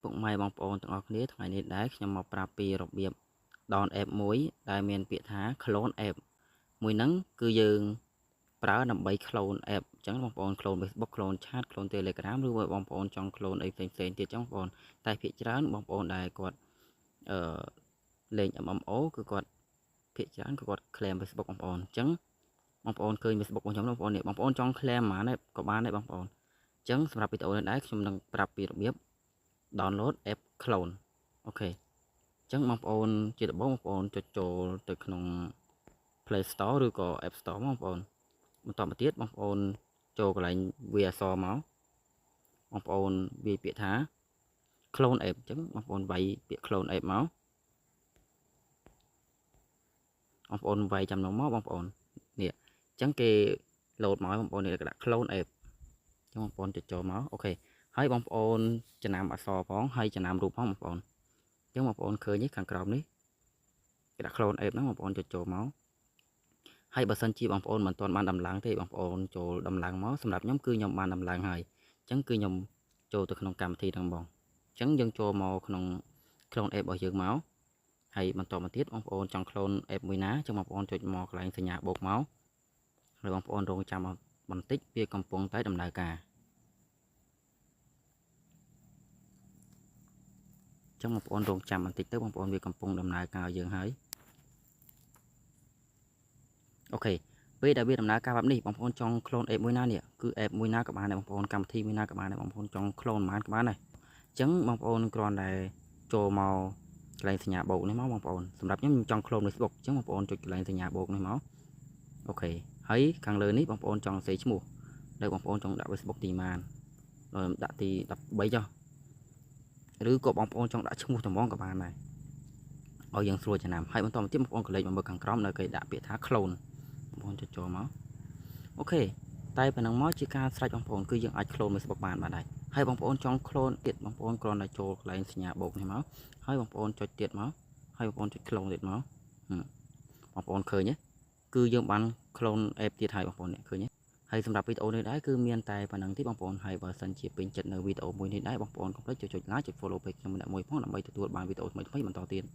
ពុកម៉ែបងប្អូនទាំងអស់គ្នាថ្ងៃនេះដែរខ្ញុំមកប្រាប់ពីរបៀប down app មួយដែលមានពាក្យថា clone app មួយហ្នឹងគឺយើងប្រើដើម្បី clone app អញ្ចឹងបងប្អូន clone Facebook, clone chat, clone Telegram ឬបងប្អូនចង់ clone អីផ្សេងផ្សេងទៀតអញ្ចឹងបងប្អូនតែភាគច្រើនបងប្អូនដែលគាត់អឺលេង MMO គឺគាត់ភាគច្រើនគឺគាត់ claim Facebook បងប្អូនអញ្ចឹងបងប្អូនឃើញ Facebook របស់ខ្ញុំបងប្អូននេះបងប្អូនចង់ claim ប៉ុន្មានក៏បានដែរបងប្អូនអញ្ចឹងសម្រាប់វីដេអូនេះដែរខ្ញុំនឹងប្រាប់ពីរបៀប download app clone OK អញ្ចឹងបងប្អូនជាដំបូងបងប្អូនចុចចូលទៅក្នុង Play Store ឬក៏ App Store បងប្អូនបន្តមកទៀតបងប្អូនចូលកន្លែងវាអក្សរមកបងប្អូនវាយពាក្យថា clone app អញ្ចឹងបងប្អូនវាយពាក្យ clone app មកបងប្អូនវាយចំណងមកបងប្អូននេះអញ្ចឹងគេ load មកបងប្អូននេះគេដាក់ clone app អញ្ចឹងបងប្អូនចុចចូលមក OK ហើយបងប្អូនចំណាំអក្សរផងហើយចំណាំរូបផងបងប្អូនអញ្ចឹងបងប្អូនឃើញខាងក្រោមនេះគេដាក់ clone app ហ្នឹងបងប្អូនចុចចូលមកហើយបើសិនជាបងប្អូនមិនទាន់បានដំឡើងទេបងប្អូនចូលដំឡើងមកសម្រាប់ខ្ញុំគឺខ្ញុំបានដំឡើងហើយអញ្ចឹងគឺខ្ញុំចូលទៅក្នុងកម្មវិធីហ្នឹងបងអញ្ចឹងយើងចូលមកក្នុង clone app របស់យើងមកហើយបន្តមកទៀតបងប្អូនចង់ clone app មួយណាចឹងបងប្អូនចុចមកកន្លែងសញ្ញាបូកមកហើយបងប្អូនរងចាំបន្តិចវាកំពុងតែដំណើរការចឹងបងប្អូនរងចាំបន្តិចទៅបងប្អូនវាកំពុងដំណើរការយើងហើយ OK ពេលដែលវាដំណើរការបែបនេះបងប្អូនចង់ clone app មួយណានេះគឺ app មួយណាក៏បានដែរបងប្អូនកម្មវិធីមួយណាក៏បានដែរបងប្អូនចង់ clone ប៉ុន្មានក៏បានដែរអញ្ចឹងបងប្អូនគ្រាន់តែចូលមកកន្លែងសញ្ញាបូកនេះមកបងប្អូនសម្រាប់ខ្ញុំខ្ញុំចង់ clone Facebook អញ្ចឹងបងប្អូនចុចកន្លែងសញ្ញាបូកនេះមក OK ហើយខាងលើនេះបងប្អូនចង់សេឈ្មោះនៅបងប្អូនចង់ដាក់ Facebook ទីម៉ានដាក់ទី13ចុះឬក៏បងប្អូនចង់ដាក់ឈ្មោះត្មងក៏បានដែរឲ្យយើងស្រួលចំណាំហើយបន្តមកទៀតបងប្អូនកលេចមកមើលខាងក្រោមនៅគេដាក់ពាក្យថា clone បងប្អូនចុចចូលមក OK តែប៉ុណ្ណឹងមកជាការស្រេចបងប្អូនគឺយើងអាច clone Facebook បានបាទដែរហើយបងប្អូនចង់ clone ទៀតបងប្អូនគ្រាន់តែចូលកន្លែងសញ្ញាបូកនេះមកហើយបងប្អូនចុចទៀតមកហើយបងប្អូនចុច clone ទៀតមកបងប្អូនឃើញទេគឺយើងបាន clone app ទៀតហើយបងប្អូននេះឃើញទេហើយសម្រាប់វីដេអូនេះដែរគឺមានតែប៉ុណ្្នឹងទេបងប្អូនហើយបើសិនជាពេញចិត្តនៅវីដេអូមួយនេះដែរបងប្អូនកុំភ្លេចចុច like ចុច follow page ខ្ញុំម្នាក់មួយផងដើម្បីទទួលបានវីដេអូថ្មីៗបន្តទៀត។